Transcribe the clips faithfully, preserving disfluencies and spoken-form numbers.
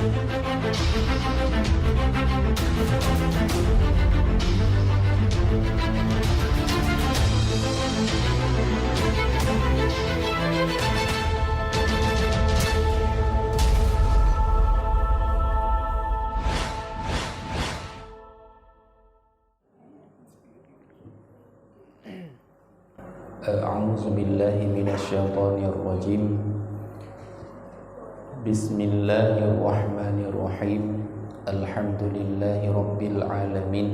أعوذ بالله من الشيطان الرجيم. بسم الله الرحمن الرحيم. الحمد لله رب العالمين.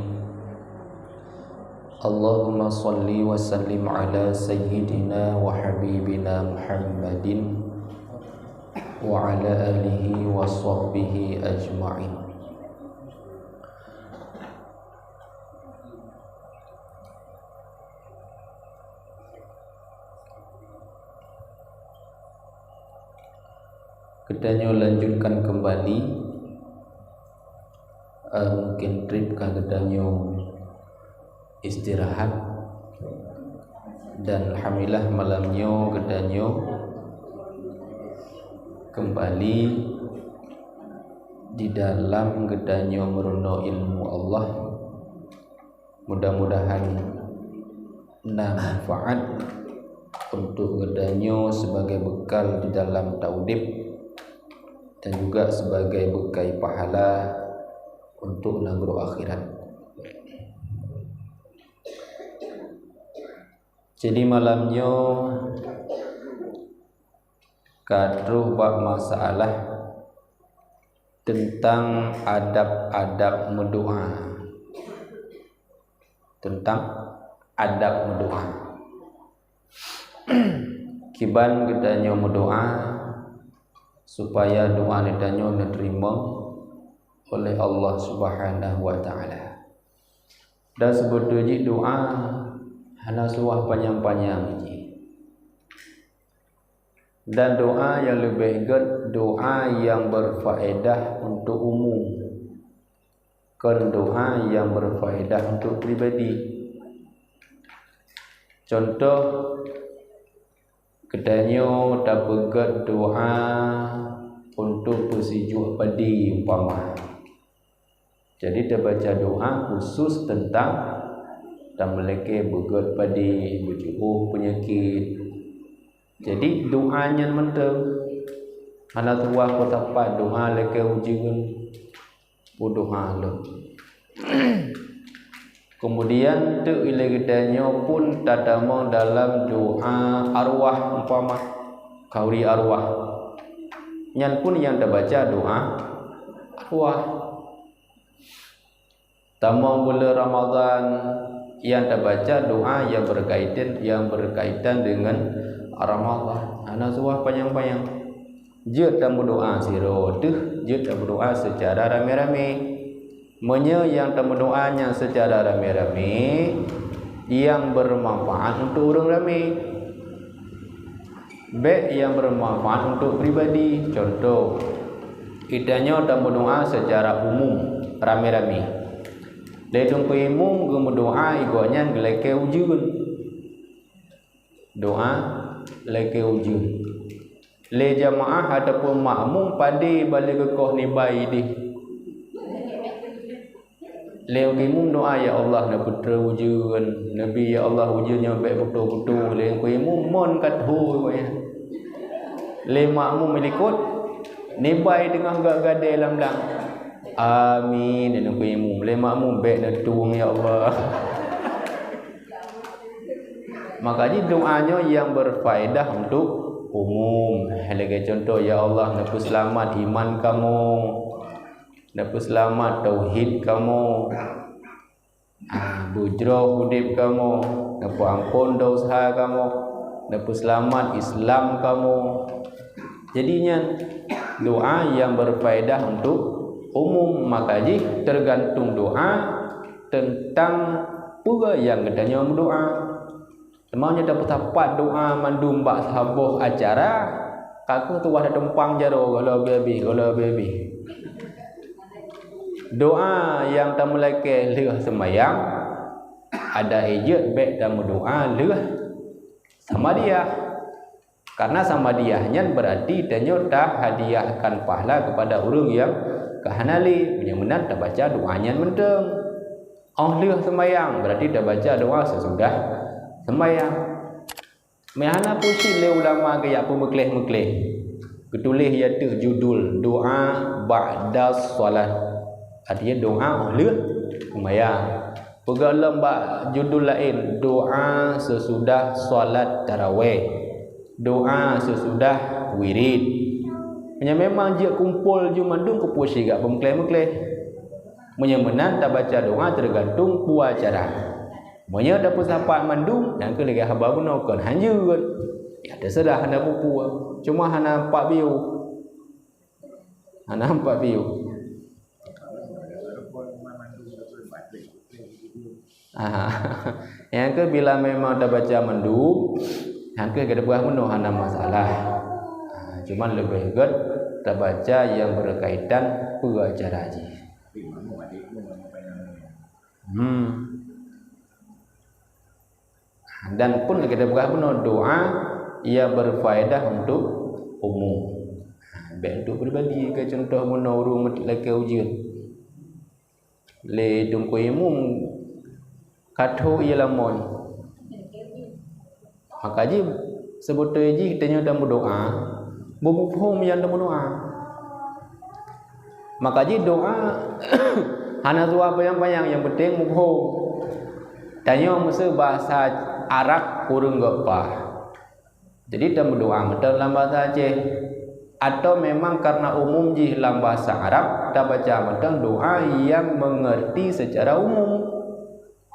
اللهم صل وسلم على سيدنا وحبيبنا محمد وعلى آله وصحبه أجمعين. Geutanyoe lanjutkan kembali, eh, mungkin trip ka geutanyoe istirahat, dan alhamdulillah malam nyoe geutanyoe kembali di dalam geutanyoe meurunoe ilmu Allah. Mudah-mudahan na manfaat untuk geutanyoe sebagai bekal di dalam taudeb dan juga sebagai beukai pahala untuk nanggroe akhirat. Jadi malam nyoe ka troh bak masalah teuntang adab-adab meudoá. Teuntang adab meudoá. Kiban geutanyoe meudoá supaya doá geutanyoe neuteurimong oleh Allah Subhanahu wa Taala. Dan seubeutôi jih doá hana suah panyang-panyang jih. Dan doá nyang leubeh gét doá nyang beufaedah untuk umum, kon doá nyang beufaedah untuk pribadi. Cuntoh, geutanyoe tapeugét doá untuk peusijuek padé umpama. Jadi tabaca doá khusus teuntang tameulakée beugét padé, beujiôh peunyakét. Jadi doá nyan mantong hana tuwah peusapat doá lakée ujeuen, peudoá lom. Keumudian teuk ilée geutanyoe pun tatamong dalam doá arwah umpama, khauri arwah. Nyan pun nyang tabaca doá arwah. Tamong buleuen Ramadhan nyang tabaca doá nyang beukaitan, nyang beukaitan deungon Ramadhan. Hana suah panyang-panyang. Jeuet tameudoá sidroe teuh, jeuet tameudoá seucara ramé-ramé. Meunyoe nyang tameudoá nyan seucara ramé-ramé, nyang beumanfaat untuk ureuëng ramé. Bék nyang beumanfaat untuk pribadi. Cuntoh, geutanyoe tameudoá seucara umum, ramé-ramé. Lé Teungku Imum geumeudoá, gobnyan geulakée ujeuen. Doá lakée ujeuen. Lé jamaah ataupun makmum padé bak lagée keukoh nibai idéh. Lé Teungku Imum doá, "Ya Allah, neupeutrön ujeuen." Neubi, "Ya Allah, ujeuen nyoe bék putôh-putôh." Lé Teungku Imum mon ka tho, ya. Lé makmum likot, nibai teungoh gak-gadée lam blang. "Amin," lé Teungku Imum. Lé makmum, "Bék neutueng, ya Allah." Maka jih doá nyoe nyang beufaedah untuk umum. Lagée cuntoh, "Ya Allah, neupeuseulamat iman kamoe." Neupeuseulamat tauhid kamoe. Ah, beujroh udeb kamoe, neupeuamphon desya kamoe, neupeuseulamat Islam kamoe. Jadi nyan doá nyang beufaedah untuk umum, maka jih teugantung doá teuntang peue nyang geutanyoe meudoá. Teuma nyoe tapeusapat doá mandum bak saboh acara, ka kheueh tuwah tatumpang jaroe gohlom bie-bie, gohlom bie-bie. Doá nyang tameulakée lheueh seumayang, adak jeuet bék tameudoá lheueh samadiyah. Karena samadiah nyan berarti tanyoe tahadiahkan pahala kepada ureuëng nyang ka hana lé. Meunyoe meunan tabaca doa nyan mantong. Óh lheueh sembahyang berarti tabaca doa sesudah sembahyang. Meuhana pusing lé ulama geujak peumeukleh-meukleh. Geutuléh ateueh judul doa ba'da shalat. Artinya doa óh lheueh sembahyang. Peugah lom bak judul laén, doa sesudah salat taraweh, doa sesudah wirid. Meunyoe memang jeuet kumpol ju mandum, keupeue sigak beumeukleh-meukleh. Meunyoe meunan tabaca doa teugantung peue acara. Meunyoe tapeusapat mandum, nyang keuh lagée haba bunoe kon hanjeuet. Ya teuseurah hana peue-peue. Cuma hana pat biu. Hana pat biu. Ah, nyang keuh bila memang tabaca mandum, nyang keuh geupeugah meunoe hana masalah. Ah, cuman leubeh gét tabaca nyang berkaitan peue acara jih. Hmm. Dan pun kita peugah bunoe doa yang berfaedah untuk umum. Bèk untuk pribadi, ke contoh bunoe ureuëng lakée ujeuen. Lé Teungku Imum ka tho ie lamon. Maka jih seubeutoe jih tanyoe tameudoa, beumuphom nyang tameudoa. Maka jih doa hana suah panyang-panyang, nyang penting muphom. Tanyoe meuseu bahasa Arab kureueng gét pah. Jadi tameudoa mantong lam bahasa Aceh. Atau memang karena umum jih lam bahasa Arab, tabaca mantong doa yang mengerti secara umum.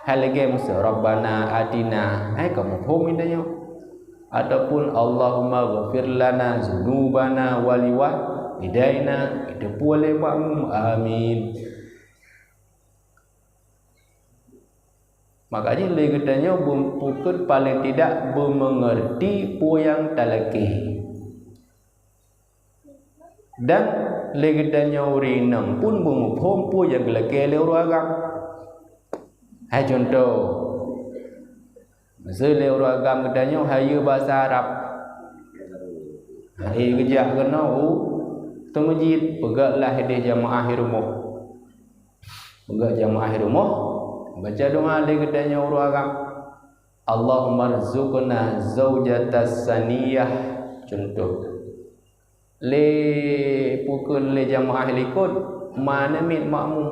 Hai lagée meuseu, "Rabbana atina", hai ka muphom tanyoe. Ataupun, "Allahumma ghfir lana dzunubana wa liwalidaina", itu pun lé makmum, amin. Maka jih lé geutanyoe beumeupeukeut paléng tidak beumeungeurti peue nyang talakée. Dan lé geutanyoe ureuëng inong pun beumuphom peue nyang geulakée lé ureuëng agam. Hai contoh, meuseu lé ureuëng agam geutanyoe hayeue basa Arab, hai geujak keunoe u teumeujid, peugét lah idéh jamaah i rumoh. Peugét jamaah i rumoh, baca doa lé geutanyoe ureuëng agam. Allahumma rzuqna zaujatas saniyah, contoh. Lé pukon lé jamaah likot, mana miet makmum.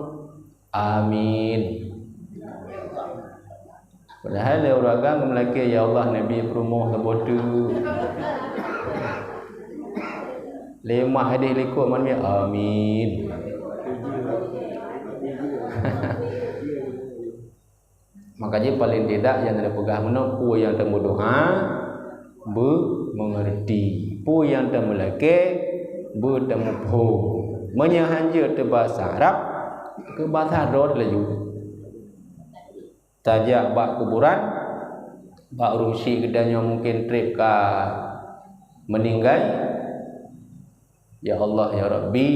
Amin. Padahai lé ureuëng agam meulakée, "Ya Allah, neubi peurumoh saboh teuk." Lé mak idéh likot, mana miet, amin. Maka jih paléng tidak nyang tapeugah meunoe, peue nyang tameudoa beumeungeurti, peue nyang tameulakée beutamuphom. Meunyoe hanjeuet teubasa Arab, keu basa droe laju. Tajak bak kuburan, bak ureuëng syik geutanyoe mungken treb ka meuninggai, "Ya Allah, ya Rabbi,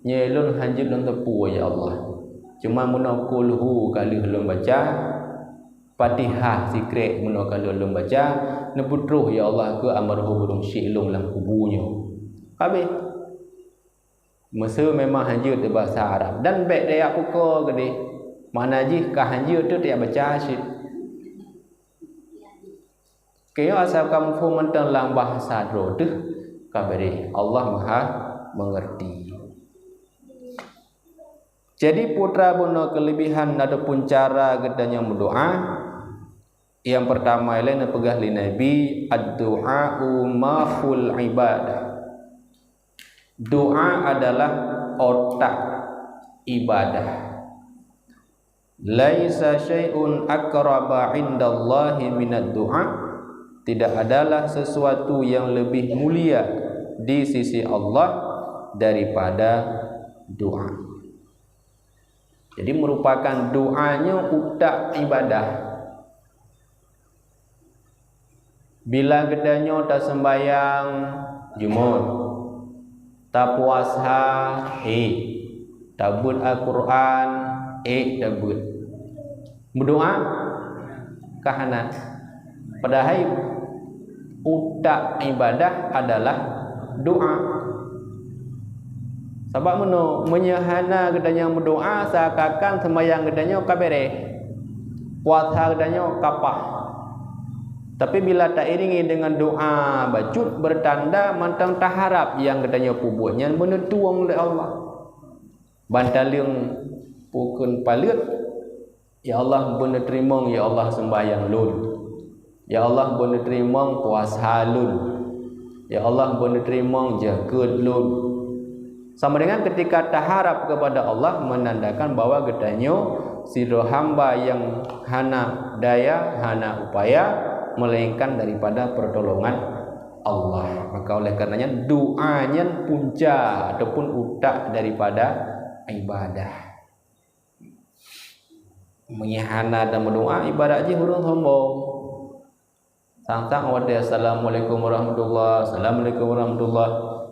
nyoe lôn hanjeuet lôn teupeue, ya Allah. Cuma meunoe kulhu ka lheueh lôn baca, Fatihah sikrek meunoe ka lheueh lôn baca, neupeutroh, ya Allah, keu almarhum ureuëng syik lôn lam kubu nyoe." Habéh. Meuseu memang hanjeuet teubasa Arab dan bék tajak pukoe keudeh. Makna jih ka hanjeuet teuh tajak baca cit. Keu nyoe asai ka muphom mantong lam bahasa droe teuh ka bri. Allah Maha Mengerti. Jadi, putra bunoe keulebihan ataupun cara geutanyoe meudoa, nyang peurtama ilée neupeugah lé Nabi, "Ad-du'a'u makhul ibadah." Doa adalah otak ibadah. "Laisa syai'un akraba indallahi minad du'a." Tidak adalah sesuatu yang lebih mulia di sisi Allah daripada doa. Jadi, merupakan doa nyoe utak ibadah. Bila geutanyoe taseumbahyang Jumôt, tapuasa, ék, tabeuet Al-Qur'an, ék tabeuet. Meudoa? Ka hana. Padahai Utak ibadah adalah doa. Sabab meunoe, meunyoe hana geutanyoe meudoa, seakan-akan seumayang geutanyoe ka bereh, puasa geutanyoe ka paih. Tapi bila tairingi deungon doa bacut, beutanda mantong taharab nyang geutanyoe peubuet nyan beuneutueng lé Allah. Ban taleueng pukon paleuet, "Ya Allah, beuneuteurimong, ya Allah, seumbahyang lôn. Ya Allah, beuneuteurimong puasa lôn. Ya Allah, beuneuteurimong jakeuet lôn." Sama dengan ketika taharab kepada Allah, menandakan bahwa geutanyoe sidroe hamba nyang hana daya, hana upaya, melainkan daripada pertolongan Allah. Maka oleh karenanya, doa nyan punca ataupun utak daripada ibadah. Meunyoe hana tameudoa, ibarat jih ureuëng sombong. Sang-sang watée, "Assalamualaikum warahmatullah, assalamualaikum warahmatullah."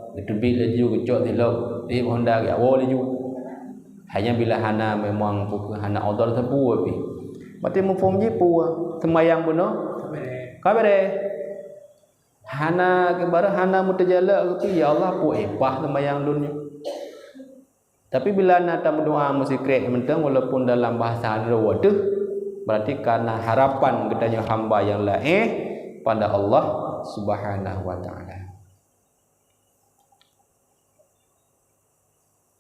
Geuteubiet laju, geucok silop, tieb honda, geuwoe laju. Hanya bila hana, memang pukon hana odor sapeue pih. Berarti muphom jih peue? Seumayang bunoe? Ka bereh. Hana, ibarat hana meuteujalak, "Ya Allah, peue epah seumayang lôn nyoe." Tapi bila na tameudoa meusikrek mantong, walaupun dalam bahasa droe teuh, berarti karena harapan geutanyoe hamba nyang laén pada Allah Subhanahu wa Ta'ala.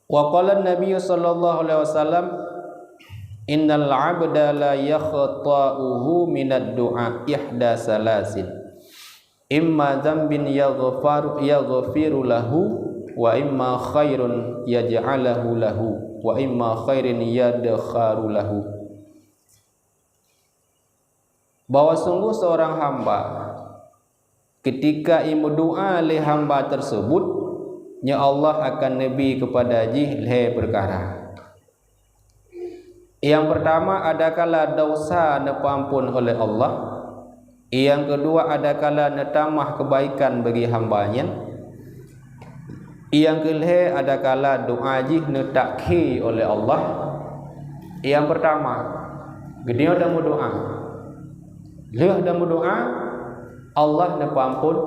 Wa qala Nabi sallallahu alaihi wasallam, "Innal 'abda la yakhta'uhu minad du'a ihda salasin." Imma dzambin yaghfar-, yaghfiru lahu, wa imma khairun yaj'alahu lahu, wa imma khairin yadkharu lahu. Bahwa sungguh seorang hamba, ketika imeudoa lé hamba tersebut, nyoe Allah akan neubi kepada jih lhée peukara. Yang pertama, adakala dosa neupeuamphon oleh Allah. Yang kedua, adakala neutamah kebaikan bagi hamba nyan. Yang keulhée, adakala doa jih neutakhe oleh Allah. Yang pertama, geutanyoe tameudoa. Lheueh tameudoa, Allah neupeuamphon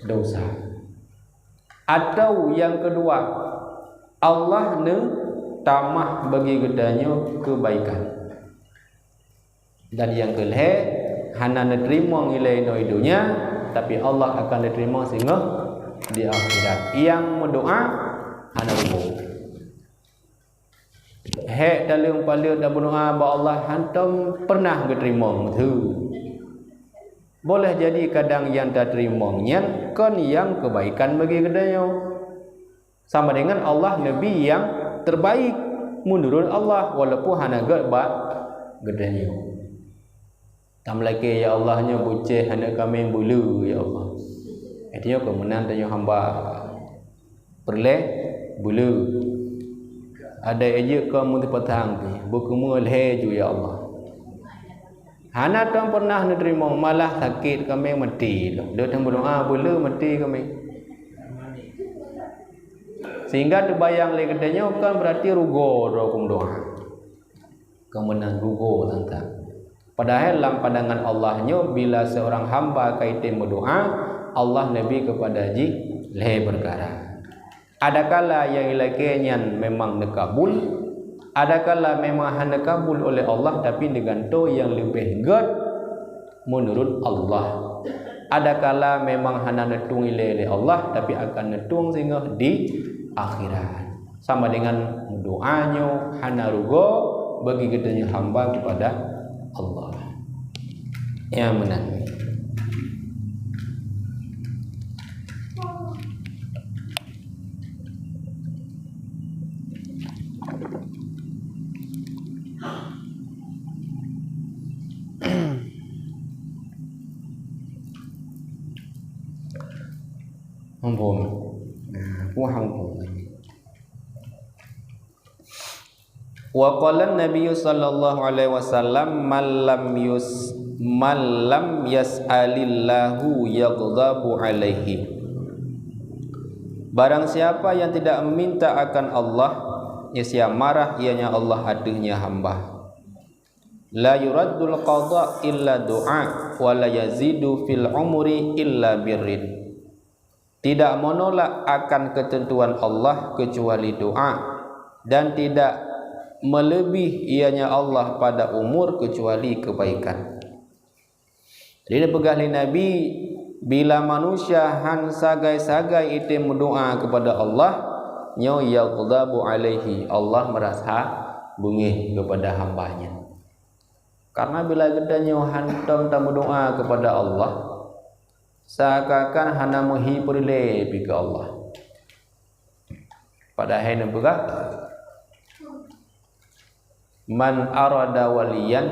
dosa. Atau yang kedua, Allah neutamah bagi geutanyoe kebaikan. Dan yang keulhée, hana neuteurimong ilée inoe i donya, tapi Allah akan neuteurimong singoh di akhirat. Nyang meudoa hana rugoe. Hék taleueng paleuet dan meudoa bak Allah hantom pernah geuteurimong, beutôi. Boleh jadi kadang nyang tateurimong nyan kon nyang keubaikan bagi geutanyoe. Sama dengan Allah neubi nyang terbaik meunurot Allah, walaupun hana gét bak geutanyoe. Tameulakée, "Ya Allah, nyoe bucéh aneuk kaméng beuleu, ya Allah." Artinya, keu meunan tanyoe hamba peureulée beuleu. Adak jeuet keu meuteupatang pih, beukeumue lhée ju, ya Allah. Hana tom pernah neuteurimong, malah sakét kaméng maté lom. Lheueh tom meudoa beuleu maté kaméng. Sehingga teubayang lé geutanyoe kan berarti rugoe droe keu meudoa. Keu meunan rugoe teuntang. Padahai lam pandangan Allah nyoe, bila seurang hamba ka item meudoa, Allah neubi keupada jih lhée peukara. Adakala nyang ilakée nyan memang neukabul, adakala memang hana kabul oleh Allah, tapi neugantoe nyang leubeh gét meunurot Allah. Adakala memang hana neutueng ilée lé Allah, tapi akan neutueng singoh di akhirat. Sama dengan meudoa nyoe hana rugoe bagi geutanyoe hamba keupada Allah. Ya, meunan. Ampun. Nah, aku ampun. Wa qala Nabi sallallahu alaihi wasallam, "Man lam yus-, man lam yas'alillahu yaghdabu alaihi." Barang siapa yang tidak meminta akan Allah, niscaya marah ianya Allah ateueh nyan hamba. La yuraddul qada illa du'a. wa la yazidu fil umri illa birrin. Tidak menolak akan ketentuan Allah kecuali doa, dan tidak melebih ianya Allah pada umur kecuali kebaikan. Jadi, dipeugah lé Nabi, bila manusia han sagai-sagai item meudoa kepada Allah, nyoe yaghdabu alaihi, Allah merasa beungéh kepada hamba nyan. Karena bila geutanyoe hantom tameudoa kepada Allah, seakan-akan hana meuhi peureulée pih keu Allah. Padahai neupeugah, "Man arada waliyan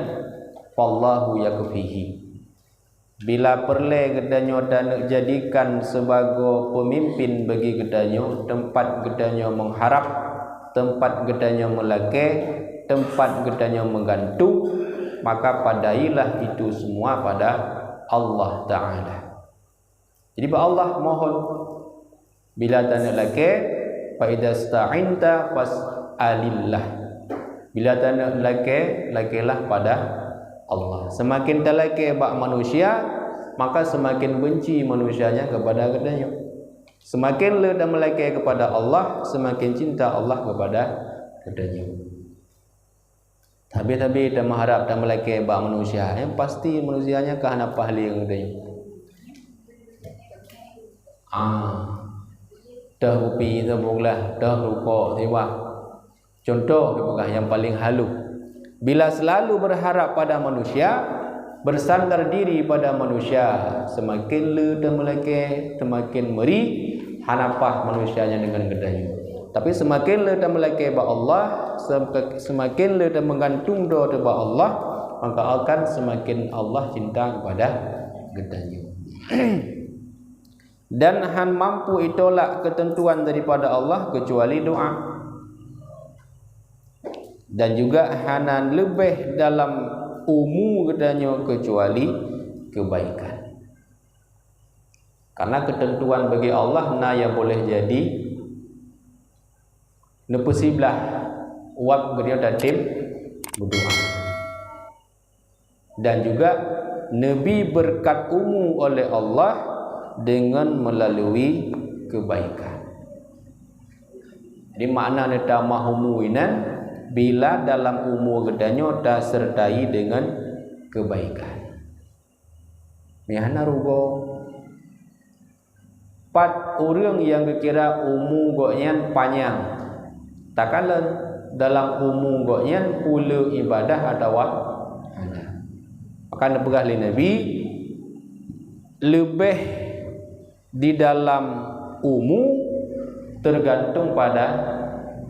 fallahu yakfihi." Bila peureulée geutanyoe taneuk jadikan sibagoe peumimpin bagi geutanyoe, teumpat geutanyoe meuharab, teumpat geutanyoe meulakée, teumpat geutanyoe meugantung, maka padailah itu semua pada Allah Taala. Jadi, bak Allah mohon. Bila taneuk lakée, "Fa idza sta'inta fas'alillah." Bila taneuk lakée, lakailah pada Allah. Seumaken talakée bak manusia, maka seumaken beunci manusia nyan keupada geutanyoe. Seumaken le tameulakée keupada Allah, seumaken cinta Allah keupada geutanyoe. Sabe-sabe tameuharab, tameulakée bak manusia, nyang pasti manusia nyan ka hana paih lé ngon geutanyoe. Ah, toh kupi saboh glah, toh rukok siwah. Cuntoh dipeugah nyang paleng halôh. Bila seulalu beurharab pada manusia, beusandar diri pada manusia, seumaken le tameulakée, seumaken meuri, hana paih manusia nyan deungon geutanyoe. Tapi seumaken le tameulakée bak Allah, seuka-, seumaken le tameugantung droe teuh bak Allah, maka akan seumaken Allah cinta keupada geutanyoe. Dan han mampu itolak keuteuntuan daripada Allah keucuali doa. Dan juga hana leubeh dalam umu geutanyoe keucuali keubaikan. Karena keuteuntuan bagi Allah na nyang boleh jadi neupeusiblah wab geutanyoe tatem meudoa. Dan juga neubi beureukat umu oleh Allah deungon meulalui keubaikan. Jadi, makna neutamah umu inan bila dalam umu geutanyoe taseureutai deungon keubaikan. Meuhana rugoe. Pat ureuëng nyang geukira umu gobnyan panyang, takalon dalam umu gobnyan peue le ibadah atawa hana. Maka neupeugah lé Nabi, leubeh di dalam umu teugantung pada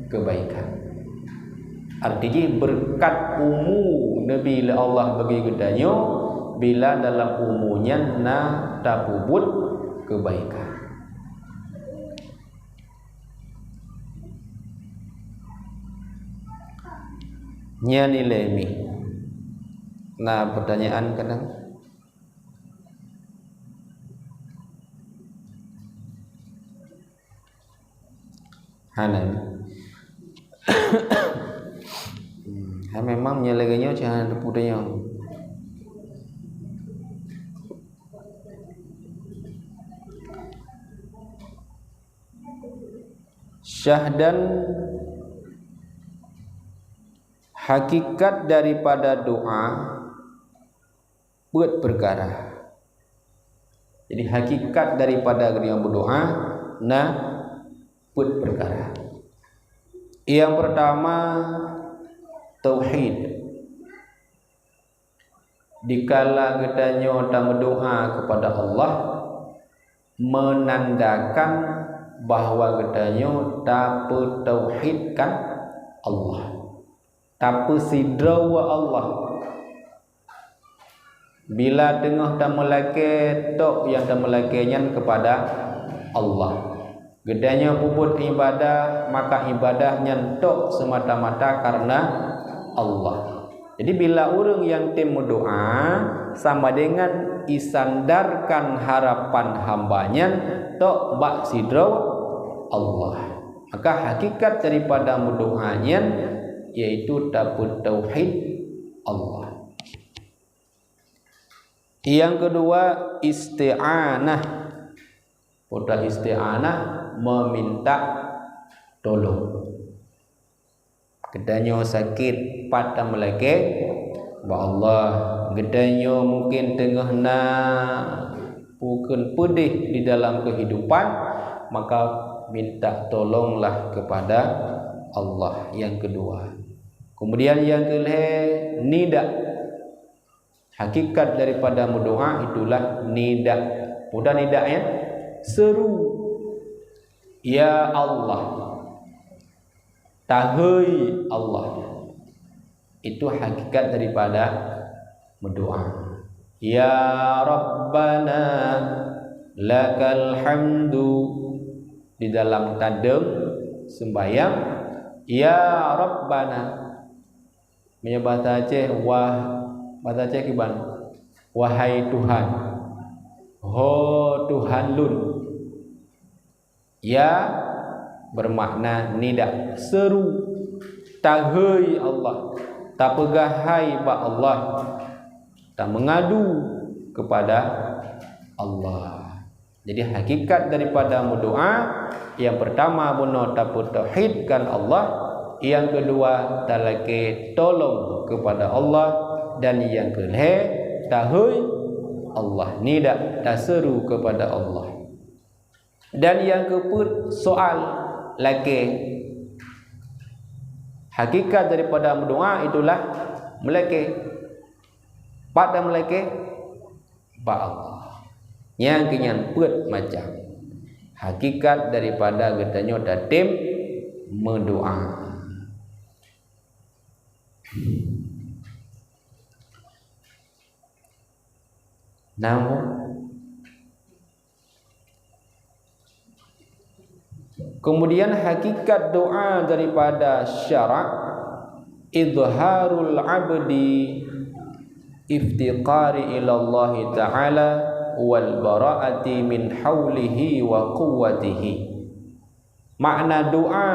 keubaikan. Arti jih, beureukat umu neubi lé Allah bagi geutanyoe bila dalam umu nyan na tapeubuet keubaikan. Nyan ilée mi. Na peutanyaan kadang? Hana. Hmm, ha, memang meunyoe lagée nyoe, cit hana teupeu tanyong. Syahdan, hakikat daripada doa peuet peukara. Jadi, hakikat daripada geutanyoe meudoa na peuet peukara. Nyang peurtama, tauhid. Dikala geutanyoe tameudoa keupada Allah, meunandakan bahwa geutanyoe tapeutauhidkan Allah. Tapeusidroe Allah. Bila teungoh tameulakée, tok nyang tameulakée nyan keupada Allah. Geutanyoe peubuet ibadah, maka ibadah nyan tok seumata-mata kareuna Allah. Jadi, bila ureuëng nyang tem meudoa sama dengan isandarkan harapan hamba nyan tok bak sidroe Allah. Maka hakikat daripada meudoa nyan yaitu tapeutauhid Allah. Nyang keudua, isti'anah. Peue isti'anah, meminta tolong. Geutanyoe sakét, pat tameulakée? Bak Allah. Geutanyoe mungken teungoh na peukon peudeh di dalam keuhidupan, maka minta tolonglah kepada Allah. Nyang keudua. Kemudian nyang keulhée, nida. Hakikat daripada meudoá itulah nida. Peue nida nyan? Seru, "Ya Allah." Tahôi Allah. Itu hakikat daripada meudoá. "Ya Rabbana, lakal hamdu." Di dalam tadong seumbahyang, "Ya Rabbana." Meunyoe bahasa Aceh, wah, bahasa Aceh kiban? "Wahai Tuhan." "Ho Tuhan lôn." "Ya" bermakna nida, seru. Tahôi Allah. Tapeugah hai bak Allah. Tameungadu kepada Allah. Jadi, hakikat daripada meudoá, nyang peurtama bunoe tapeutauhidkan Allah, nyang keudua talakée tolong kepada Allah, dan nyang keulhée tahôi Allah, nida, taseuru kepada Allah. Dan nyang keupeuet soal, lakée. Hakikat daripada meudoá itulah meulakée. Pat tameulakée? Bak Allah. Nyang keunyan peuet macam hakikat daripada geutanyoe tatem meudoá. Namun, kemudian hakikat doa daripada syarak, idharul abdi iftiqari ilallahi ta'ala wal bara'ati min haulihi wa quwwatihi. Makna doa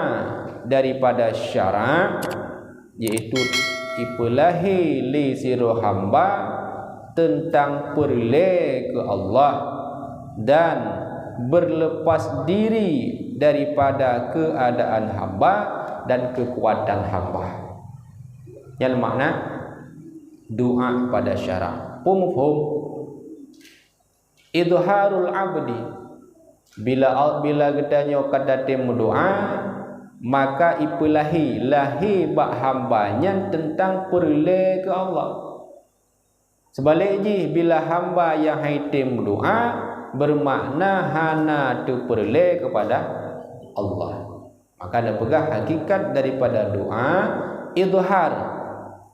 daripada syarak, yaitu ipeulahé lé sidroe hamba teuntang peureulée keu Allah dan beureulepas diri daripada keuadaan hamba dan keukuatan hamba. Nyan makna doa pada syarak. Peue muphom? Idharul abdi, bila, bila geutanyoe ka tatem meudoá, maka ipeulahé, lahé bak hamba nyan teuntang peureulée keu Allah. Seubalek jih, bila hamba nyang haitem meudoá, beumakna hana teupeureulée keupada Allah. Maka neupeugah hakikat daripada doa, idhar,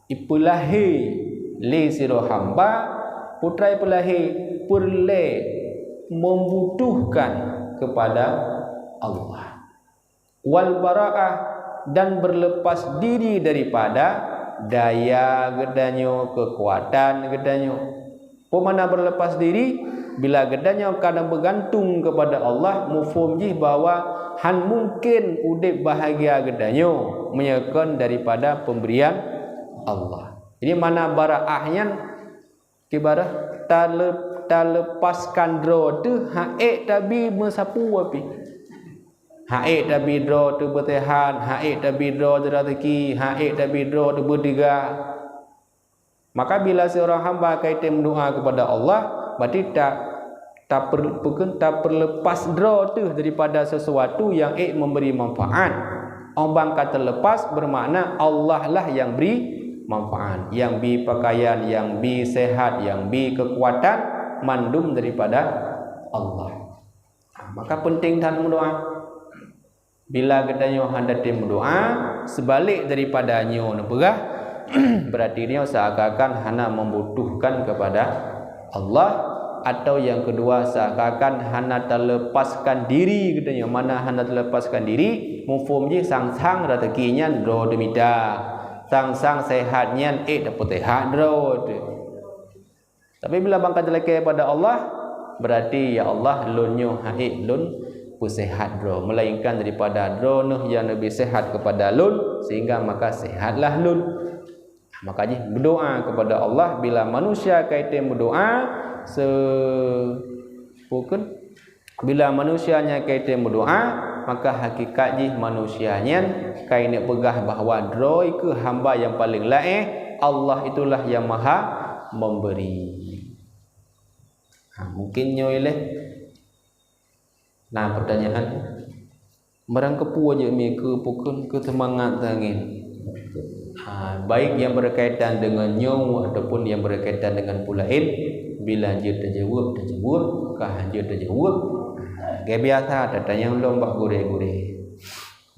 ipeulahé lé sidroe hamba, peue ipeulahé, peureulée, membutuhkan kepada Allah. Wal bara'ah, dan berlepas diri daripada daya geutanyoe, keukuatan geutanyoe. Peue makna berlepas diri? Bila geutanyoe ka na beugantung keupada Allah, muphom jih bahwa han mungken udeb bahagia geutanyoe meunyoe kon daripada pemberian Allah. Jadi, makna bara'ah nyan, ibarat tale-, taleupaskan droe teuh, han ék tabi meusapeue pih. Han ék tabi droe teuh beuseuhat, han ék tabi droe teuh raseuki, han ék tabi droe teuh beudeuga. Maka bila seurang hamba ka item meudoá keupada Allah, berarti ta-, taper-, peukon tapeuleupas droe teuh daripada sesuatu nyang ék memberi manfaat. Óh ban ka teulepas, bermakna Allah lah nyang bri manfaat, nyang bi pakaian, nyang bi sehat, nyang bi keukuatan, mandum daripada Allah. Ha, maka penting that meudoá. Bila geutanyoe hana tatem meudoá, seubalek daripada nyoe neupeugah, berarti nyoe seakan-akan hana membutuhkan kepada Allah, atau nyang keudua, seakan-akan hana taleupaskan diri geutanyoe. Makna hana taleupaskan diri, muphom jih sang-sang raseuki nyan droe teumita, sang-sang sehat nyan ék tapeuseuhat droe teuh. Tapi bila ban ka talakée pada Allah, berarti, "Ya Allah, lôn nyoe han ék lôn peuseuhat droe, melainkan daripada Droeneuh nyang neubi sehat keupada lôn, sehingga maka sehatlah lôn." Maka jih berdoa kepada Allah, bila manusia ka item berdoa, se-, pokon, bila manusia nyan ka item berdoa, maka hakikat jih manusia nyan ka ineuk peugah bahwa droe keuh hamba nyang paleng laéh, Allah itulah yang Maha Memberi. Ha, mungkin nyoe leh. Nah, pertanyaan. Barang keupeue jeuet mi keu pukon keu seumangat tangieng. Ha, baik yang berkaitan dengan nyoe ataupun yang berkaitan dengan peue laén, bila jeuet tajaweueb, tajaweueb, ka han jeuet tajaweueb. Ha, lagèe biasa tatanyong lom bak gurèe-gurèe.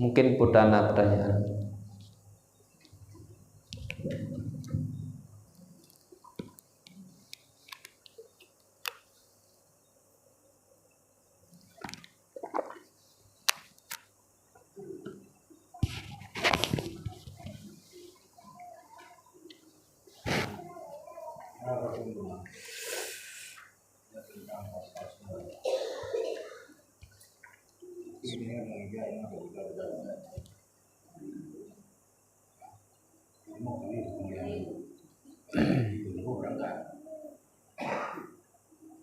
Mungkin peue na pertanyaan.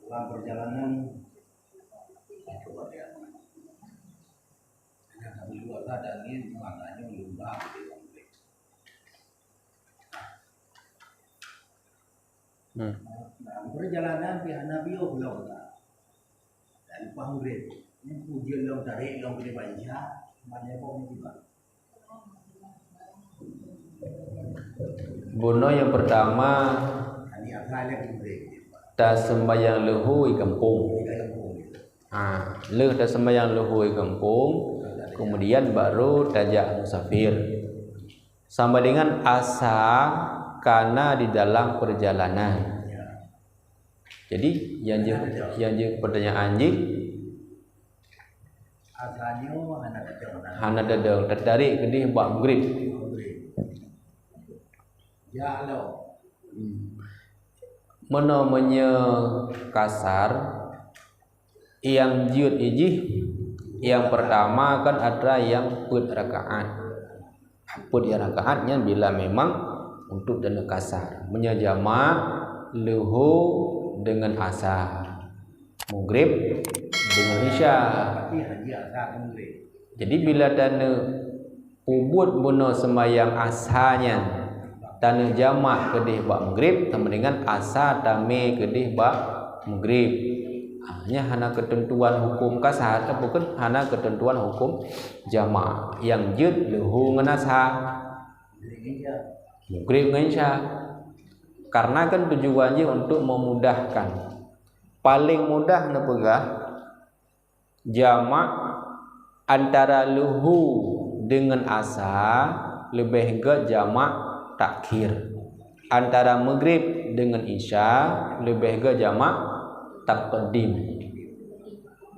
Dalam perjalanan, Hmm. Dalam perjalanan pih hana piôh lom ka. Dan paham grade. Nyan ujian lom tarék lom keuneuk bansa, bansa pom tiba. Bunoe nyang pertama, taseumbahyang leuhô i gampông. Ha, lheueh taseumbahyang leuhô i gampông, kemudian baru tajak musafir. Sama dengan asa kana di dalam perjalanan. Jadi, nyang jeuet, nyang jeuet pertanyaan jih, hana teudeung, tatarék keudeh bak Maghrib. Hmm. Meunoe meunyoe kasar, nyang jeuet jih, nyang pertama kan atra nyang peuet rakaat. Peuet rakaat nyan bila memang untuk dan kasar. Meunyoe jamak leuhô dengan asa, Maghrib dengan Isya. Jadi bila taneuk peubuet bunoe seumbahyang asa nyan, taneuk jamak keudeh bak Maghrib, sama dengan asa tamé keudeh bak Maghrib. Ha, nyan hana keuteuntuan huköm kasar, eh, bukan, hana keuteuntuan huköm jamak. Nyang jeuet leuhô ngon asa. Maghrib ngon Isya. Karena kan tujuan jih untuk memudahkan. Paling mudah neupeugah, jamak antara leuhô dengan asa leubeh gèt jamak takhir. Antara Maghrib dengan Isya leubeh gèt jamak takdim.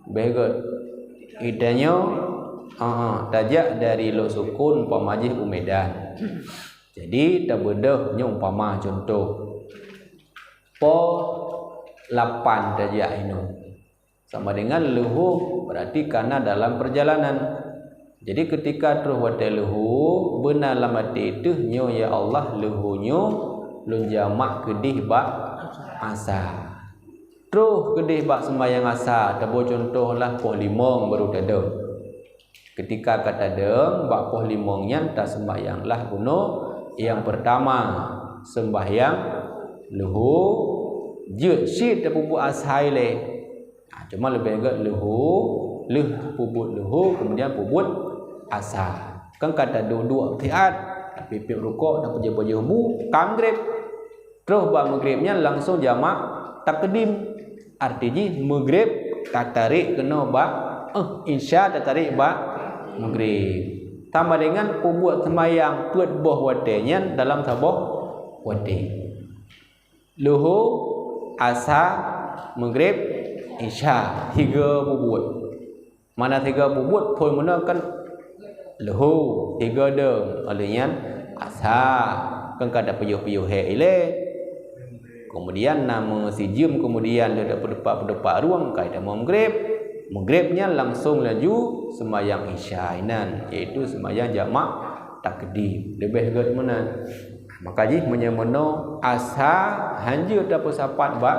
Leubeh gèt. Geutanyoe, ha, tajak dari Lhoksukon umpama jih u Medan. Jadi, tabeudôh nyoe umpama contoh. Poh lapan tajak inoe. Sama dengan leuhô, berarti kana dalam perjalanan. Jadi, ketika troh watèe leuhô, beuna lam até teuh nyoe, "Ya Allah, leuhô nyoe lôn jamak keudeh bak asa." Troh keudeh bak seumbahyang asa, taboh contoh lah poh limong baru tadong. Ketika ka tadong, bak poh limong nyan taseumbahyang lah bunoe nyang pertama, seumbahyang leuhô, jeuet cit tapeubuet asa ilèe. Ha, cuma leubeh gèt leuhô, lheueh peubuet leuhô, kemudian peubuet asa. Kan ka taduek-duek siat, tapeupiep rukok, tapajoh-pajoh bu, ka Maghrib. Troh bak Maghrib nyan langsung jamak takdim. Arti jih Maghrib tatarék keunoe bak, eh, Isya tatarék bak Maghrib. Sama dengan peubuet seumbahyang peuet boh watèe nyan dalam saboh watèe. Leuhô, Asa, Maghrib, Isya, tiga peubuet. Mana tiga peubuet, phôn meunoe kan leuhô, tiga dong, óh lheueh nyan Asa, kan ka tapajoh-pajoh hék ilèe. Kemudian na meusijeuem, kemudian lheueh tapeudupak-peudupak rueng, ka tamong Maghrib. Maghrib nyan langsung laju seumbahyang Isya inan, yaitu seumbahyang jamak takdim. Leubeh gèt meunan. Maka jih meunyoe meunoe asa hanjeuet tapeusapat bak,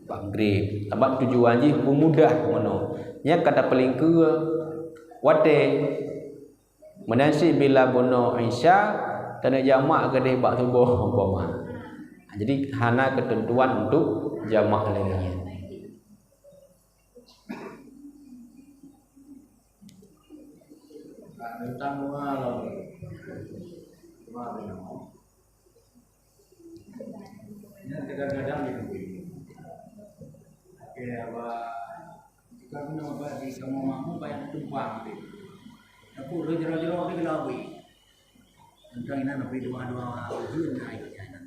bak Maghrib. Sabab tujuan jih peumudah meunoe. Nyan ka tapeuleumah watée. Meunan cit bila bunoe Isya, taneuk jamak keudeh bak suboh umpama. Jadi hana keuteuntuan untuk jamak lagée nyan. Nyan kadang-kadang di negeri. Oke, apa, jika guna bagi kamu makmum, banyak tumpang tu. Tapi udah jero-jero ni kena habis. Tentang ini nabi doa-doa ujian dah ikut jalan.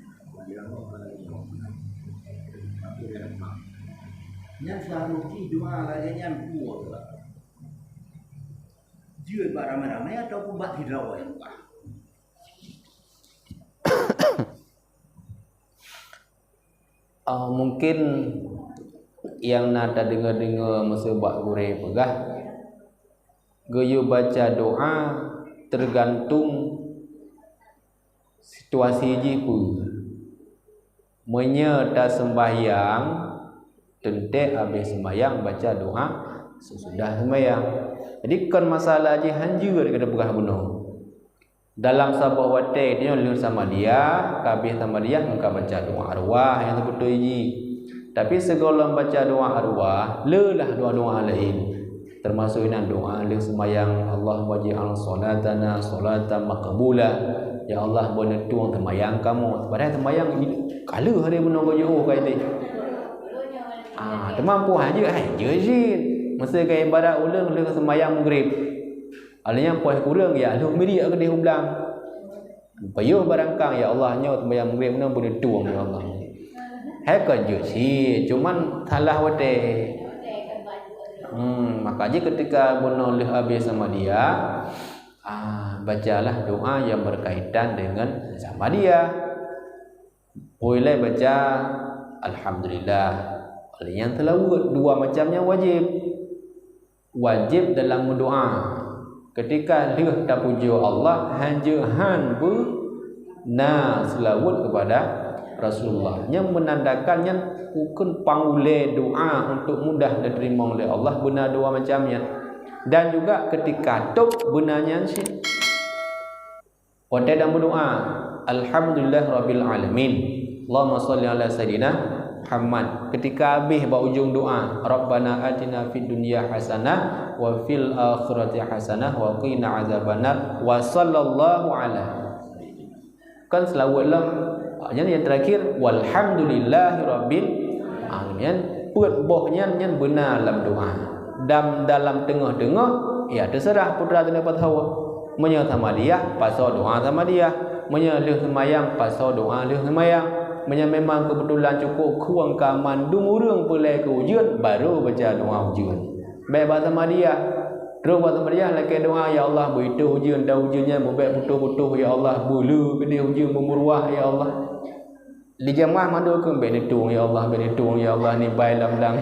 Nyan selalu di doa lagi nyan buat. Jeuet bak ramai-ramai ataupun bak sidroe nyang buka. Ah, mungkin nyang na tadeungoe-deungoe meuseu bak gurée peugah, geuyue baca doa teugantung situasi jih peue. Meunyoe taseumbahyang, teuntée habéh seumbahyang baca doa sesudah seumbahyang. Jadi kon masalah jih hanjeuet gata peugah bunoe. Dalam saboh watée nyoe lheueh samadiyah, ka abéh samadiyah ngon ka baca doa arwah nyang seubeutôi jih. Tapi sigohlom baca doa arwah, le lah doa-doa laén. Teumasok inan doa lheueh seumayang, "Allahumma ij'al shalatana shalatan maqbulah." Ya Allah, beuneutueng seumayang kamoe. Padahai seumayang ka lheueh hari bunoe geujiôh ka ideh. Ah, teuma poh hanjeuet, hai, jeuet cit. Meuseu ka ibarat ulôn lheueh seumayang Maghrib. Alheuh nyan poh kureueng, ya lheueh midiek keudeh u blang. Payoh barangkang, ya Allah, nyoe seumayang Maghrib nyoe beuneutueng, ya Allah. Hai kon jeuet cit, cuman salah watée. Hmm, maka jih keutika bunoe lheueh abéh samadiyah, ah, bacalah doa nyang berkaitan dengan samadiyah. Pue ilée baca Alhamdulillah. Lheueh nyan seulaweuet, dua macam nyan wajéb. Wajéb dalam meudoa. Keutika lheueh tapujoe Allah, hanjeuet han beu na seulaweuet keupada Rasulullah. Nyan meunandakan nyan bukon pangulée doa untuk mudah diteurimong lé Allah, beuna dua macam nyan. Dan juga keutika tôb beuna nyan cit. Watée dan meudoa, "Alhamdulillah rabbil alamin. Allahumma shalli ala sayyidina Muhammad." Keutika abéh bak ujong doa, "Rabbana atina fid dunya hasanah wa fil akhirati hasanah wa qina azabannar wa sallallahu ala." Kan seulaweuet lom. Nyan nyang teurakhir, "Walhamdulillahi rabbil alamin." Peuet boh nyan, nyan beuna lam doa. Dan dalam teungoh-teungoh, ya teuseurah putra teuneuk pasoe. Meunyoe samadiyah, pasoe doa samadiyah. Meunyoe lheueh seumayang, pasoe doa lheueh seumayang. Meunyoe memang keubeutulan cukôp khueng ka mandum ureuëng peulée keu ujeuen, barô baca doa ujeuen. Bék bak samadiyah. Trok bak samadiyah lakée doa, "Ya Allah, beu itôh ujeuen, dan ujeuen nyan beubék putôh-putôh, ya Allah, beuleu keudeh ujeuen beumeuruah, ya Allah." Di jamaah mandum keu, "Bék neutueng, ya Allah, bék neutueng, ya Allah, nibai lam-lam."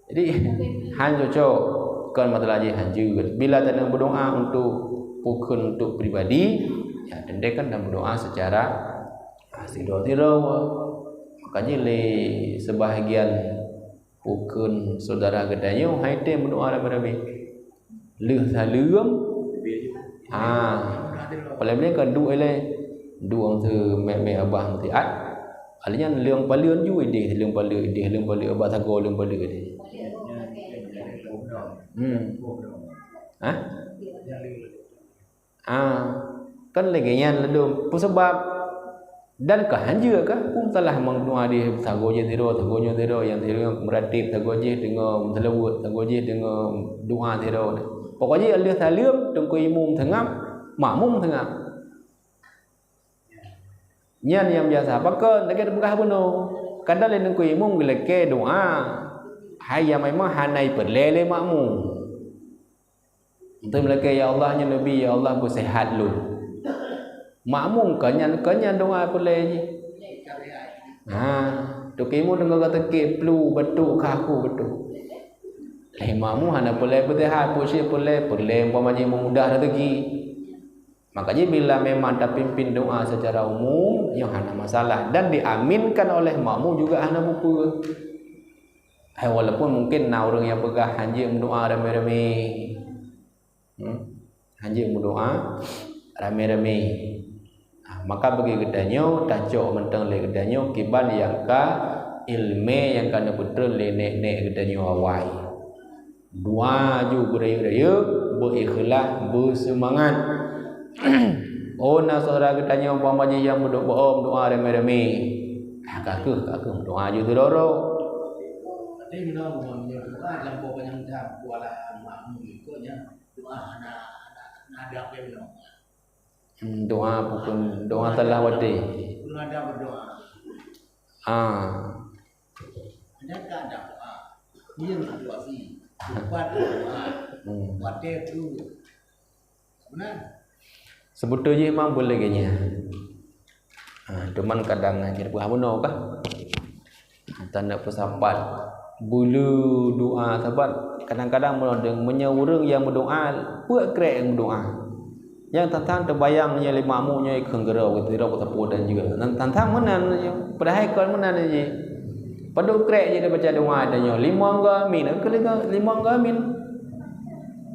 Jadi, han cocok, kon masalah jih han jeuet. Bila tanyoe meudoa untuk, bukon untuk pribadi, ya, teuntée kan dan meudoa secara, ah, sidroe-sidroe. Makanya lé sebahagian bukon syedara geutanyoe hai tém meudoa ramé-ramé. Lheueh saleuem, ha, paléng-paléng kan duek ilée, duek lam seumet-met babah meusiat. Alheuh nyan leueng paleuen ju ideh, leueng paleuen ideh, leueng paleuen babah sagoe, leueng paleuen ideh. Hmm. Hah? Ah, kan lagée nyan ladôm. Peue sabab? Dan ka han jeuet ka, peue masalah meudoa di sagoe jih sidroe, sagoe nyoe sidroe, nyang sidroe meuratéb, sagoe jih deungoe meuseulaweuet, sagoe jih deungoe doa sidroe. Pokok jih lheueh saleuem, teungku imum seungab, makmum seungab. Nyan nyang biasa. Pakon lagée teupeugah bunoe. Kadang lé teungku imum geulakée doa. Hai nyang memang hana ipeureulée lé makmum. Enteuk meulakée, "Ya Allah, nyoe neubi, ya Allah, beuseuhat lôn." Makmum kon nyan, kon nyan doa peureulée jih. Ha, teungku imum deungoe ka teukek, flu, batuk, kaku, batuk. Lé makmum hana peureulée beuseuhat, peue cit peureulée, peureulée umpama jih meumudah raseuki. Maka jih bila memang tapimpin doa secara umum, nyoe hana masalah dan diaminkan oleh makmum juga hana buku. Hai, walaupun mungkin na ureuëng nyang peugah hanjeuet meudoa ramé-ramé. Hmm? Hanjeuet meudoa ramé-ramé. Ah, maka bagi geutanyoe tacok mantong lé geutanyoe kiban nyang ka ilmé nyang ka neupeutrön lé nek-nek geutanyoe awai. Doa ju beurayeuk-rayeuk, beuikhlaih, beuseumangat. Oh, na syedara geutanyoe umpama jih nyang meudoa, meudoa ramé-ramé. Ah, ka kheueh, ka kheueh meudoa ju sidroe-droe. Hmm, doa bukan doa salah watée. Ah. Hmm. Seubeutôi jih memang boleh geunya. Ha, cuman kadang jih peugah bunoe kah? Tanda peusapat bulu doa sabat kadang-kadang meunodeng meunyoe ureuëng nyang meudoa peuet krek nyang meudoa. Nyang tantang teubayang nyoe lé makmum nyoe kheun geurau, geurau, geuteupeue dan juga. Nan tantang meunan nyoe, padahai kon meunan jih. Padub krek jih dibaca doa dan nyoe limong go amin, keu limong go amin.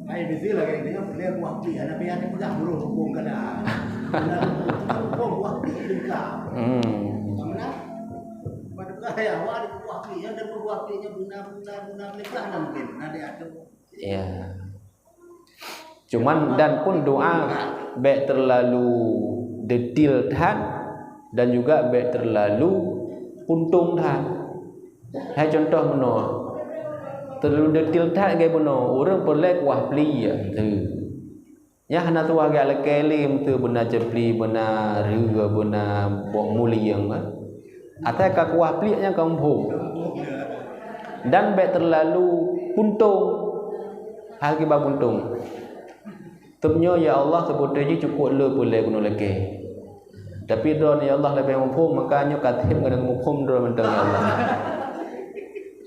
Hai bisi lagée nyoe, boleh buah pih, hana payah dipeugah buruh hukum kada. Hana hukum buah pih lengkap. Hmm. Mana? Pada kaya awak ada buah pih, ada buah pih nya guna, guna, guna, guna, guna, mungkin. Ada, ada. Ya. Cuman dan pun doa bèk terlalu detail that dan juga bèk terlalu puntông that. Hai contoh meunoe. Terlalu detail that lagèe meunoe, ureueng peureulèe kuah pli ya. Nyan hana tuah gak lakèe lé meuteue beuna ceupli, beuna rheu, beuna bok mulieng kan. Asai ka kuah pliek nyan ka muphom. Dan bèk terlalu puntông. Hai kiban puntông. Teumnyoe ya Allah seubeutoe jih cukôp le peue lé keunoe lakèe. Tapi droeneuh ya Allah leubeh muphom, maka nyoe ka them keuneuk muphom droe mantong ya Allah.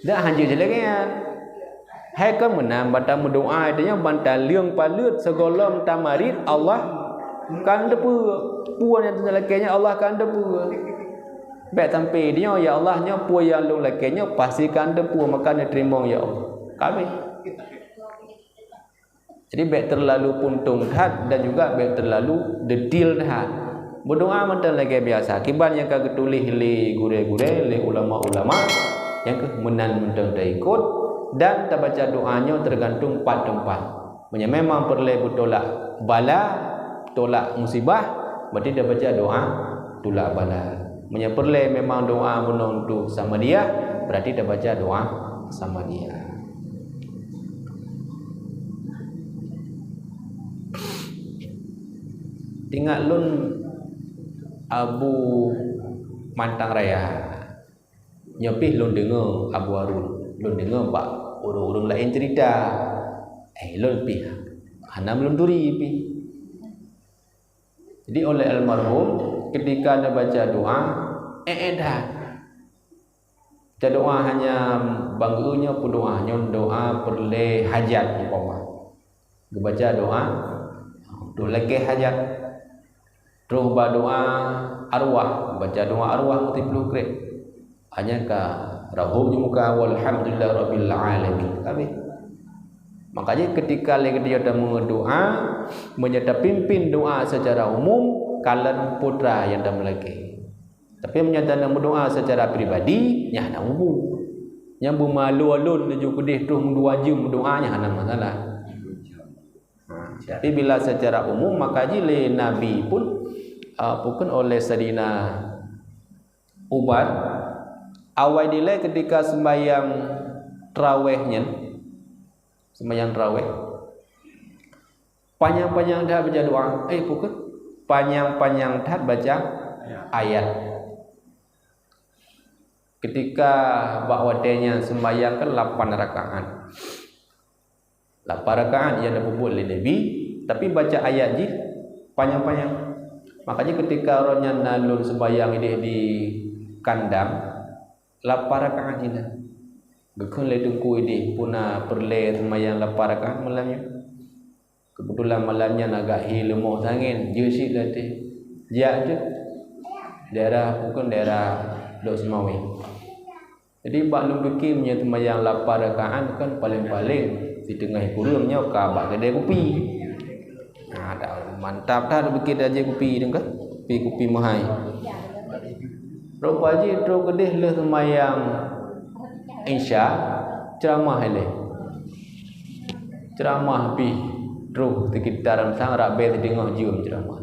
Dak hanjeuet jih lagèe nyan. Hai kon meunan ban tameudoa, tanyoe ban taleueng paleuet sigohlom tamarit Allah ka neuteupeue. Peue nyang teungoh lakèe nyoe Allah ka neuteupeue. Bèk sampai tanyoe, ya Allah, nyoe peue nyang lôn lakèe nyoe pasti ka neuteupeue, maka neuteurimong ya Allah. Ka habéh. Jadi bèk terlalu puntông that dan juga bèk terlalu detail that. Meudoa mantong lagèe biasa. Kiban nyang ka geutuléh lé gurèe-gurèe, lé ulama-ulama, nyan keuh meunan mantong taikot dan tabaca doa nyoe teugantung pat teumpat. Meunyoe memang peureulèe beutolak bala, tolak musibah, berarti tabaca doa tulak bala. Meunyoe peureulèe memang doa meunoe untuk Samadiyah, berarti tabaca doa Samadiyah. Teuingat lôn Abu Mantang Raya. Nyoe pih lôn deungoe Abu Harun. Lôn deungoe bak ureueng-ureueng laén ceurita. Eh, lôn pih hana lôn turi pih. Jadi oleh almarhum, ketika neubaca doa, eh, eh, dah. Baca doa hanya banggeue nyoe peudoa, nyoe doa peureulèe hajat umpama. Geubaca doa untuk lakèe hajat. Troh ba doa arwah, baca doa arwah meusiploh krek. Hanya ka rahom di muka, walhamdulillah rabbil alamin. Habis. Makanya ketika lagi dia meudoa, meunyoe tapimpin doa secara umum, kalon putra nyang tameulakèe. Tapi meunyoe taneuk meudoa secara pribadi, nyan hana mubu. Nyang beumalu alon laju keudeh troh meudua jeum meudoa, nyan hana masalah. Ha, tapi bila secara umum, maka jih lé Nabi pun, ah, bukan oleh Saidina Umar, awai dilèe ketika sembahyang tarawih nyan, sembahyang tarawih, panyang-panyang that baca doa. Eh, bukan. Panyang-panyang that baca ayat. Ketika bak watèe nyan sembahyang kan lapan rakaat. Lapan rakaat nyang neupeubuet lé Nabi, tapi baca ayat jih panyang-panyang. Makanya ketika uroe nyan na lôn sembahyang idéh di kandang, lapan rakaat jih na. Geukheun lé teungku idéh, peue na peureulèe sembahyang lapan rakaat malam nyoe. Keubeutulan malam nyan agak hi leumoh sangén, jeuet cit lateh. Jak teuk daerah, bukon daerah Lhokseumawe. Jadi, bak lôn pike, meunyoe seumayang lapan rakaat kan paleng-paleng siteungoh kureueng nyoe ka bak keudè kupi. Nah, dah mantap that pike tajak kupi tu kan. Kupi-kupi meuhai. Rupajih troh keudeh lheueh seumayang Isya, ceuramah ilèe. Ceuramah pih troh sekitar sang rab bèe siteungoh jeuem ceuramah.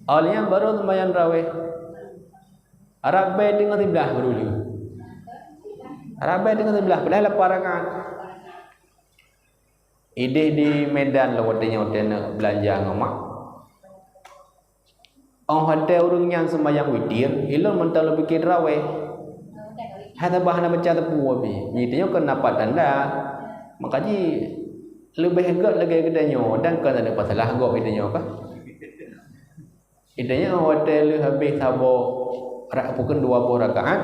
Awai nyan barô seumayang tarawih. Rab bèe teungoh siblaih baru lheueh. Rab bèe teungoh siblaih, padahai lapan rakaat. Ideh di Medan lôn watèe nyoe watèe neuk beulanja ngon mak. Óh watèe ureueng nyan seumayang witir, ilôn mantong lôn pike tarawih. Hai saban hana baca sapeue pih. Nyan tanyoe kon na pat tanda. Maka jih leubeh gèt lagèe geutanyoe dan kon na pasalah gob geutanyoe ka. Geutanyoe watèe lheueh habéh saboh ra-, bukon dua boh rakaat,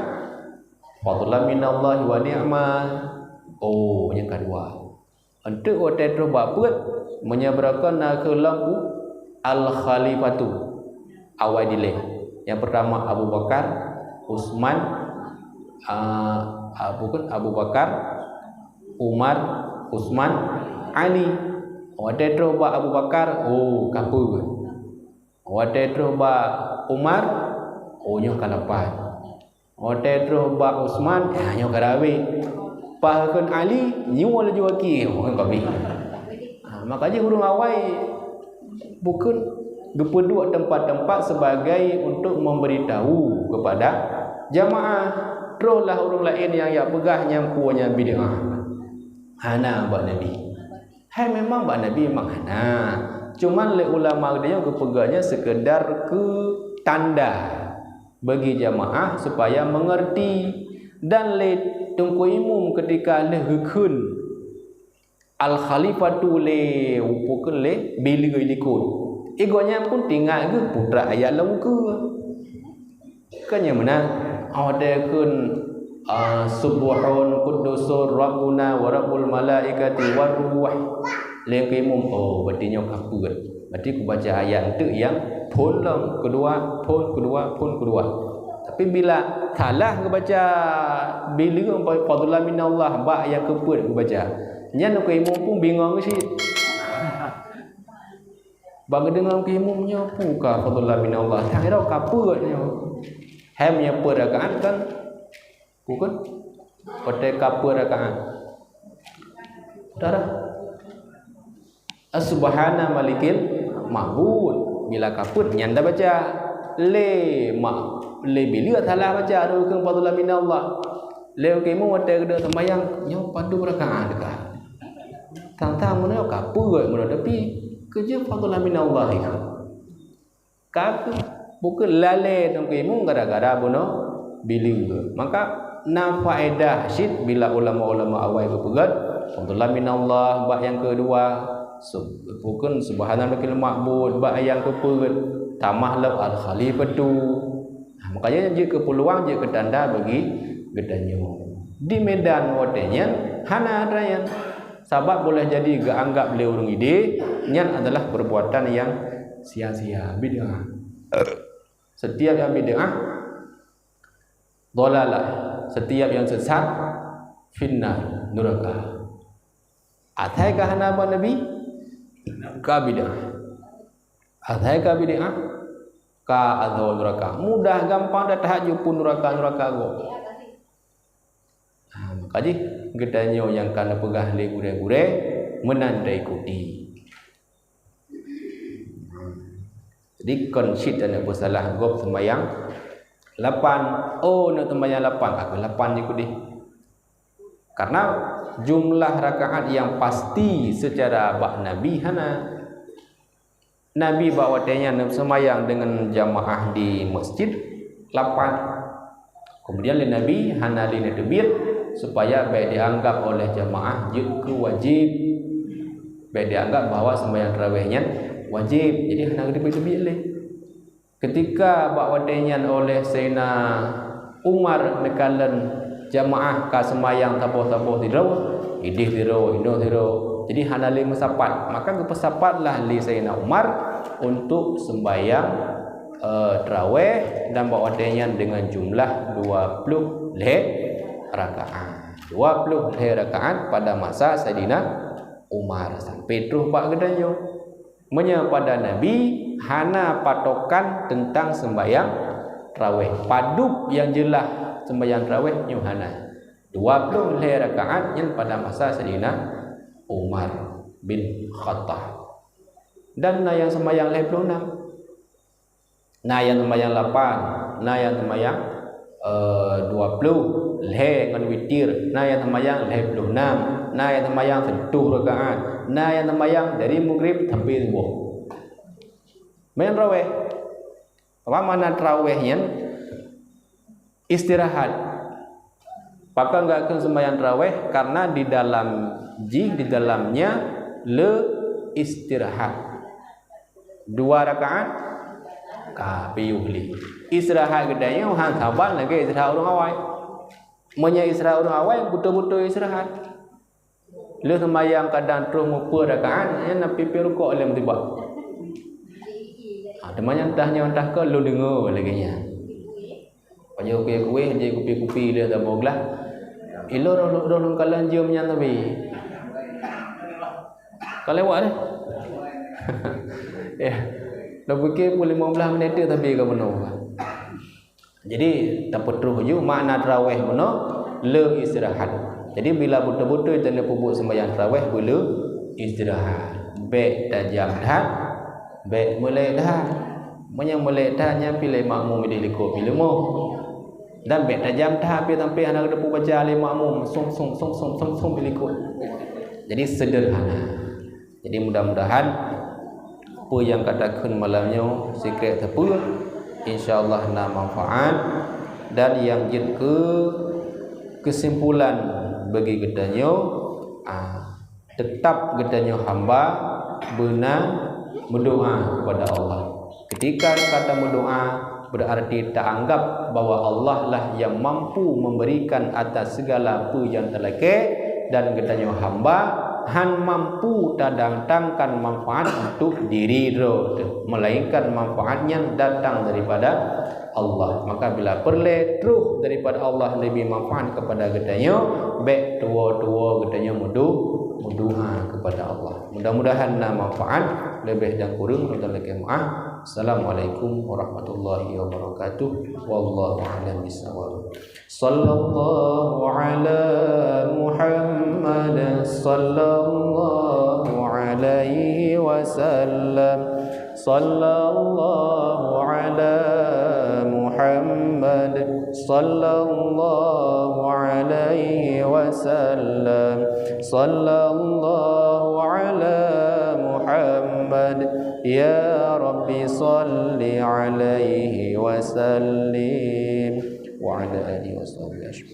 fadlan minallahi wa ni'ma. Oh, nyang keudua. Enteuk watèe troh bak peuet, meunyoe beurakon na keu lampu Al-Khalifatu. Awai dilèe. Nyang peurtama Abu Bakar, Utsman, a, a, bukon Abu Bakar, Umar, Utsman, Ali. Watèe troh bak Abu Bakar, oh, ka peuet. Watèe troh bak Umar, oh, nyoe ka lapan. Watèe troh bak Utsman, ah, nyoe ka rabé. Paih kheun Ali, nyoe laju akhé, oh, ka abéh. Ah, maka jih ureueng awai bukon geupeuduek teumpat-teumpat sebagai untuk memberitahu kepada jamaah. Troh lah ureueng laén nyang jak peugah nyan peue nyan bid'ah. Hana bak Nabi. Hai memang bak Nabi memang hana. Cuman lé ulama geutanyoe geupeugah nyan sekedar keu tanda bagi jamaah supaya mengerti. Dan lé Teungku Imum ketika lheueh geukheun Al-Khalifatu lé, bukon lé, Billy likot. Igoe nyan pun teuingat geuh putra ayat lam ukeue. Kan nyang meunan, oh, watèe kheun, ah, "Subbuhun quddusur Rabbuna wa Rabbul malaikati war ruh." Lé Teungku Imum, oh, berarti nyoe ka peuet. Berarti kubaca ayat enteuk nyang phôn lom, keudua, phôn, keudua, phôn, keudua. Tapi bila salah geubaca, bila fadlan minallah bak nyang keupeuet geubaca, nyan Teungku Imum pun bingong cit. Bak geudeungoe Teungku Imum nyoe peue ka fadlan minallah, tanyoe ka peuet nyoe. Hai meunyoe peuet rakaat kan, bukon? Watèe ka peuet rakaat. Darah. Subhana malikil ma'bud. Bila ka peuet nyan tabaca. Lé ma-, lé Billy salah baca, ada keu fadlan minallah. Lé Teungku Imum watèe geuduek seumayang, nyoe padum rakaat ka. Tang-tang meunoe ka peuet meunoe, tapi keujeuet fadlan minallah itu. Ka keuh, bukon lalé Teungku Imum gara-gara bunoe Billy. Maka na faedah cit bila ulama-ulama awai geupeugah, fadlan minallah bak nyang keudua, sub-, bukon subhana malikil ma'bud bak nyang keupeuet, tamah lom al-khalifatu. Nah, makanya jeuet keu peuluang, jeuet keu tanda bagi geutanyoe. Di Medan watèe nyan hana atra nyan. Sabab boleh jadi geuanggap lé ureueng idéh nyan adalah perbuatan yang sia-sia, bid'ah. Setiap yang bid'ah, dhalalah. Setiap yang sesat, finnar, neraka. Asai ka hana bak Nabi, ka bid'ah. Asai ka bid'ah, ka azoe nuraka. Mudah gampang that that jipeu nuraka, nuraka gob. Ha, maka jih geutanyoe nyang ka neupeugah lé gurèe-gurèe meunan taikuti. Jadi kon cit taneuk peusalah gob seumayang lapan. Oh, neuk seumayang lapan, ka keuh lapan jikudeh. Karena jumlah rakaat yang pasti secara bak Nabi hana. Nabi bak watèe nyan neuseumayang deungon jamaah di masjid lapan. Kemudian lé Nabi hana lé neuteubiet supaya bèk dianggap oleh jamaah jeuet keu wajéb. Bèk dianggap bahwa seumayang tarawih nyan wajéb. Jadi hana geuteubiet-teubiet lé. Ketika bak watèe nyan oleh Saidina Umar neukalon jamaah ka seumayang saboh-saboh sidroe, idéh sidroe, inoe sidroe, Jadi hana lé meusapat. Maka geupeusapatlah lé Saidina Umar untuk sembahyang, eh, tarawih dan bak watée nyan dengan jumlah dua ploh lhée rakaat. Dua ploh lhée rakaat pada masa Saidina Umar sampai troh bak geutanyoe. Meunyoe pada Nabi hana patokan teuntang sembahyang tarawih. Padub nyang jeulaih sembahyang tarawih nyoe hana. Dua ploh lhée rakaat nyan pada masa Saidina Umar bin Khattab. Dan na nyang sembahyang lhée ploh nam. Na nyang sembahyang lapan, na nyang sembahyang, eh, dua ploh lhée ngon witir, na nyang sembahyang lhée ploh nam, na nyang sembahyang seutoh rakaat, na nyang sembahyang dari Maghrib sampai suboh. Sembahyang tarawih. Apa makna tarawih nyan? Istirahat. Pakon geukheun sembahyang tarawih? Karena di dalam jih, di dalamnya le istirahat. Dua rakaat ka piôh lé. Istirahat geutanyoe han saban lagée istirahat ureuëng awai. Meunyoe istirahat ureuëng awai, beutôi-beutôi istirahat. Le sembahyang kadang troh mupeue rakaat, nyan na piôh rukok lé meutibak. Ha, teuma nyan tah nyoe tah keu lôn deungoe lagée nyan. Pajoh kueh-kueh, jép kupi-kupi lé saboh glah. Ilôn roh, roh lôn kalon jeuem nyan sabe. Ka lewat deh. Ya. Dah pikir pukul lima belas minit tu sabe ka bunoe. Jadi, tapeutroh ju makna tarawih bunoe, le istirahat. Jadi, bila beutôi-beutôi tanyoe peubuet sembahyang tarawih, beule istirahat. Bék tajam that, bék meulek that. Meunyoe meulek that, nyan pih lé makmum di likot pih leumoh. Dan bék tajam that, pih sampai hana geuteupeue baca lé makmum, sum, sum, sum, sum, sum, sum di likot. Jadi, sederhana. Jadi, mudah-mudahan peue nyang ka takheun malam nyoe sikrek sapeue, insya Allah na manfaat, dan nyang jeuet keu keusimpulan bagi geutanyoe, ah, teutap geutanyoe hamba beuna meudoá kepada Allah. Ketika ka tameudoá, berarti taanggap bahwa Allah lah nyang mampu memberikan atas segala peue nyang talakée, dan geutanyoe hamba han mampu tadatangkan manfaat untuk diri droe teuh, melainkan manfaat nyan datang daripada Allah. Maka bila peureulée troh daripada Allah leubeh manfaat kepada geutanyoe, bék tuwo-tuwo geutanyoe meudu-, meudoá kepada Allah. Mudah-mudahan na manfaat, leubeh dan kureueng lôn lakée meuáh. Assalamualaikum warahmatullahi wabarakatuh. Wallahu a'lam bishawab. Sallallahu ala Muhammad, sallallahu alaihi wasallam. Sallallahu ala Muhammad, sallallahu alaihi wasallam. Sallallahu ala Muhammad, ya Rabbi salli alaihi wasallim. Wa ala alihi wasahbihi ajma'in.